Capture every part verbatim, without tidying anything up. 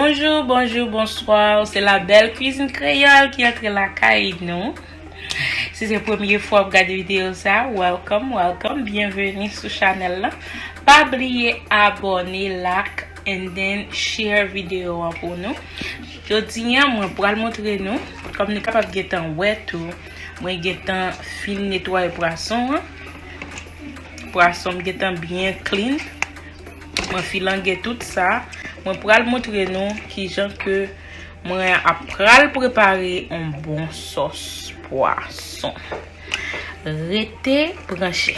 Bonjou, bonjou, bonswa. Se la bèl kwizin kreyòl ki antre lakay nou. Si se premye fwa w ap gade videyo sa, welcome, welcome, byenveni sou chanèl la. Pa bliye abòne, like, and then share videyo an pou nou. Jodi a, mwen pral montre nou, kòm nou kapab gentan wè tou, mwen gentan fin netwaye pwason an. Pwason m gentan byen clean. Mwen filange tout sa. Mwen pral montre nou kijan ke mwen ap pral prepare yon bon sòs pwason. Rete branche.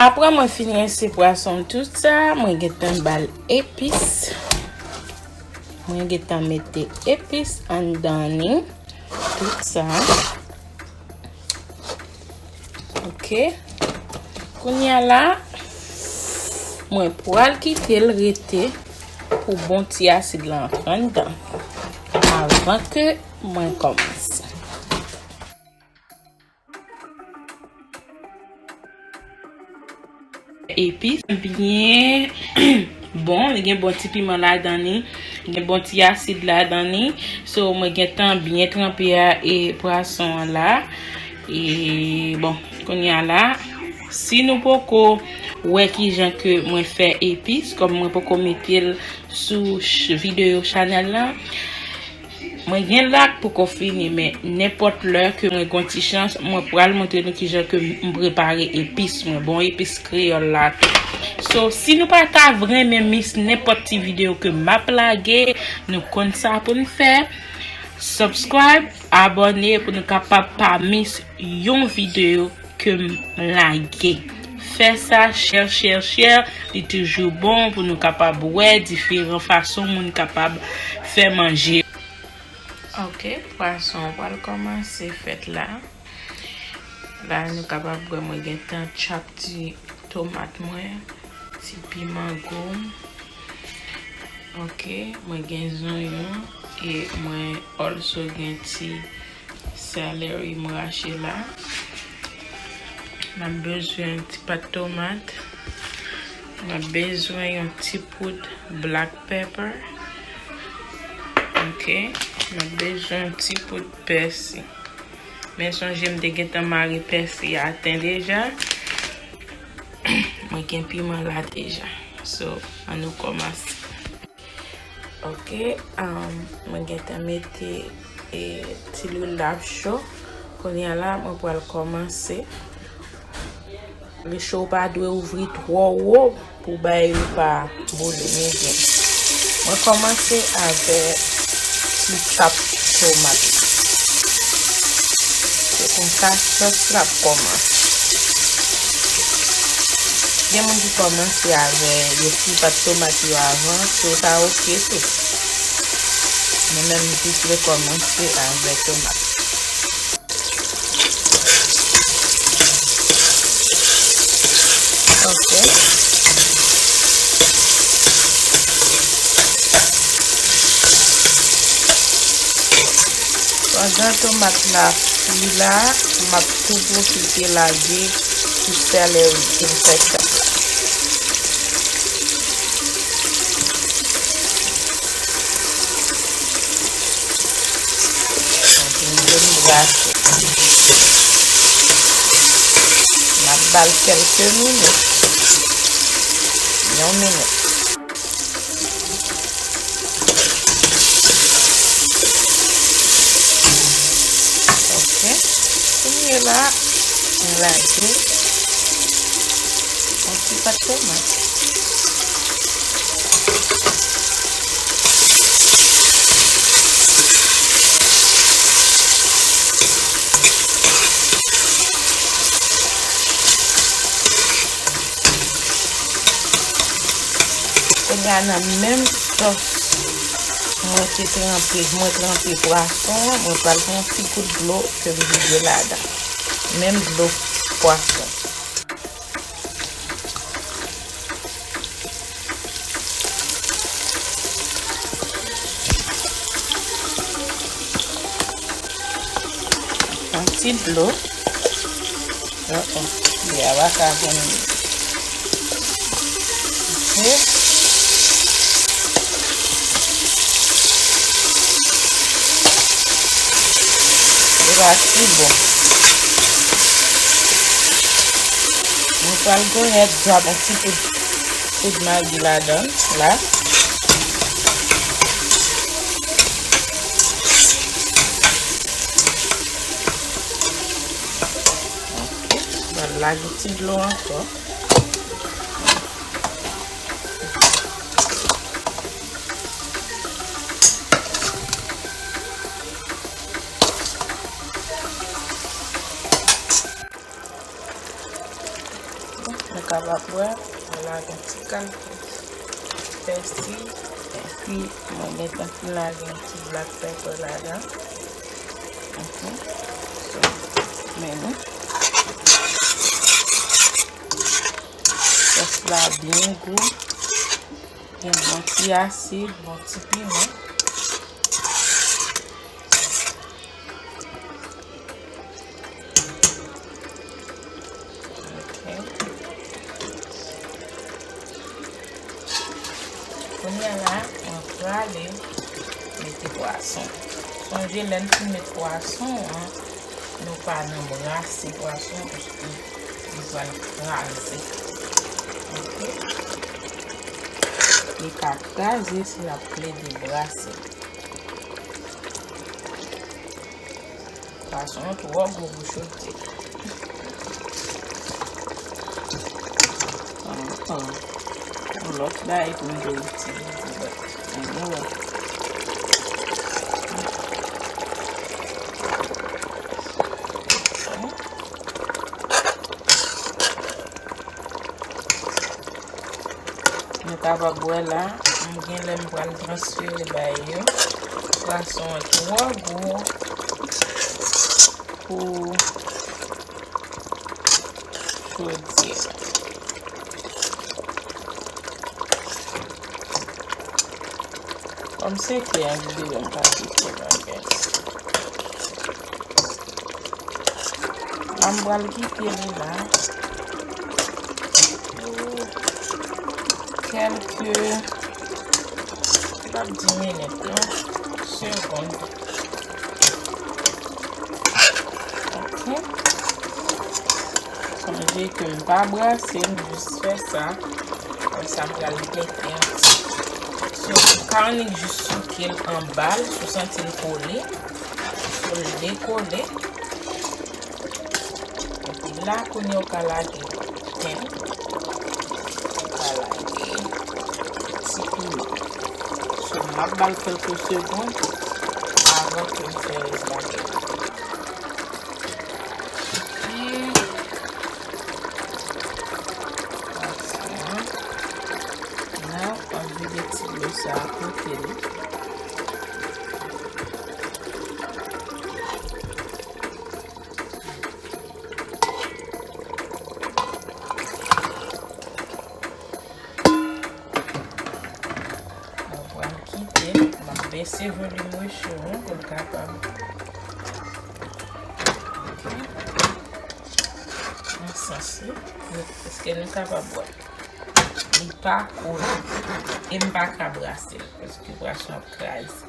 Apre mwen fin rense pwason m tout sa, mwen gentan ba l epis. Mwen gentan mete epis anndan li. Tout sa. Ok. Kounye a la, mwen pral kite l rete pou bon ti asid la antre anndan. Avan ke mwen kòmanse. Epis byen bon, li gen bon ti piman ladan li, li gen bon ti asid ladan li. So, mwen gentan byen tranpe a e pwason an la. E bon, kounye a la, si nou poko wè kijan ke mwen fè epis, kòm mwen poko mete l sou ch-, videyo chanèl la, mwen gen la k poko fini, men nenpòt lè ke mwen gon ti chans, mwen pral montre nou kijan ke m prepare epis mwen, bon epis kreyòl la tou. So, si nou pa ta renmen miss nenpòt ti videyo ke m ap lage, nou konn sa pou n fè. Subscribe, abòne pou nou kapab pa miss yon videyo ke m lage. Fè sa, share, share, share. Li toujou bon pou nou kapab wè diferan fason moun kapab fè manje. Ok, pwason an pral kòmanse fèt la. La, nou kapab wè mwen gentan chop ti tomat mwen, ti piman gwo m. Ok, mwen gen zonyon e mwen also gen ti celery m rache la. M ap bezwen ti pat tomat. M ap bezwen yon ti poud black pepper. Ok, m ap bezwen yon ti poud pèsi. Men sonje m te gentan mare pèsi a atè deja. Mwen gen piman la deja. So, ann nou kòmanse. Ok, um, mwen gentan mete, e, ti lwil la ap cho. Kounye a la, mwen pral kòmanse. Recho w pa dwe ouvri twò wo pou bay li pa boule, men byen. Mwen kòmanse avèk ti chop tomat. Se konsa sòs la ap kòmanse. Gen moun ki kòmanse avè yo fri pat tomat yo avan, so sa oke tou. Mwen menm, m jis rekòmanse avè tomat. Pandan tomat la fri la, m ap tou pwofite lage ti sèleri pou m fè sa. Donk, m vin brase. M ap ba l kèlke minit. Yon minit. Ok. Kounye la, m lage yon ti pat tomat. Kounye a nan menm sòs mwen te tranpe, mwen tranpe pwason an, mwen pral pran yon ti gout dlo ke m vide ladan. Menm dlo pwason. Yon ti dlo. Oh, oh. Li a pa ka konn. Ok. Li pa si bon. Mwen pral gonyèt djab yon ti poud, poud magi ladan l la. Ok, m pral lage ti dlo ankò. Bon, nou kapab wè, mwen lage yon ti kalite pèsi, epi mwen gentan fin lage yon ti black pepper ladan. Ok. So, men nou. Sòs la byen gou. Gen bon ti asid, bon ti piman. Ok. Kounye a la, mwen prale mete pwason. Sonje, lè n fin met pwason an, nou pa nan brase pwason, paske li pral kraze. Ok? Li ka kraze si n ap plede brase. Pwason an twò gwo pou chodyè. Ah, ah. Yon lòt bagay tou m dwe itilize, but anyway. Nou kapab wè la, m gen lè m pral transfere bay yo. Pwason an twò gwo pou chodyè. Kòm se klè an ki devan m pa kite nan gaz. La m pral kite li la pou kèlke, m p ap di minit non, segonn. Ok. Sonje ke m pa brase, m jis fè sa. Apre sa, m pral tenten. So, ou ka annik jis souke l anba l, si w santi l kole. So, l dekole. Epi la, kounye a ou ka lage pen. Ou ka lage ti piman. So, m ap ba l kèlke segonn avan ke m fè rès bagay la. Epi, pwason an. La, m ap vide ti dlo sa a kote li. Mwen pral kite l, m ap bese volim recho an pou l kapab Sans li, paske nou kapab wè. Li pa kou e m pa ka brase l paske pwason ap kraze.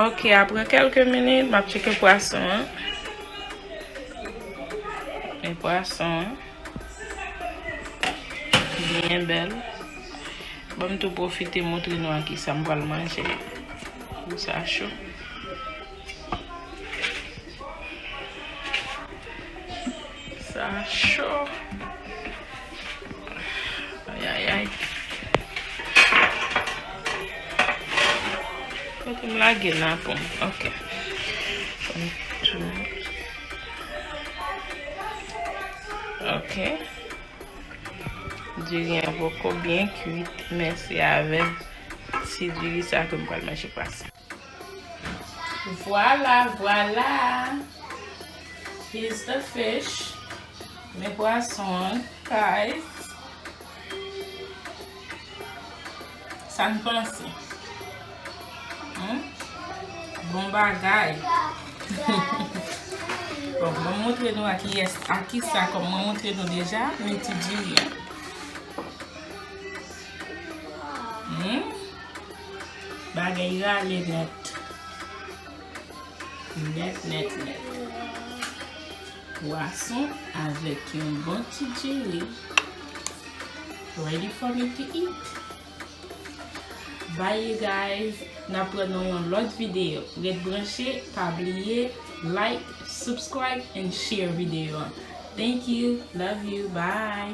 Ok, apre kèlke minit, m ap tcheke pwason an. E pwason an byen bèl. Ban m tou pwofite montre nou a kisa m pral manje. Pou sa cho. Sa cho. Ay, ay, ay. Kote m lage nan pon? Ok. Fò m tou. Ok. Diri an poko byen kwit, men se avèk ti diri sa ke m pral manje pase. Vwala, vwala. Here's the fish. Men pwason an, guys. Sa n panse? Hmm? Bon bagay. Bon, mwen montre nou a kiyès, a kisa, kòm mwen montre nou deja, men ti diri an. Hmm? Bagay rale nèt. Nèt, nèt, nèt. Pwason avèk yon bon ti diri. Ready for me to eat. Bye, you guys. N ap wè nan yon lòt videyo. Ret branche, pa bliye, like, subscribe, and share videyo an. Thank you. Love you. Bye.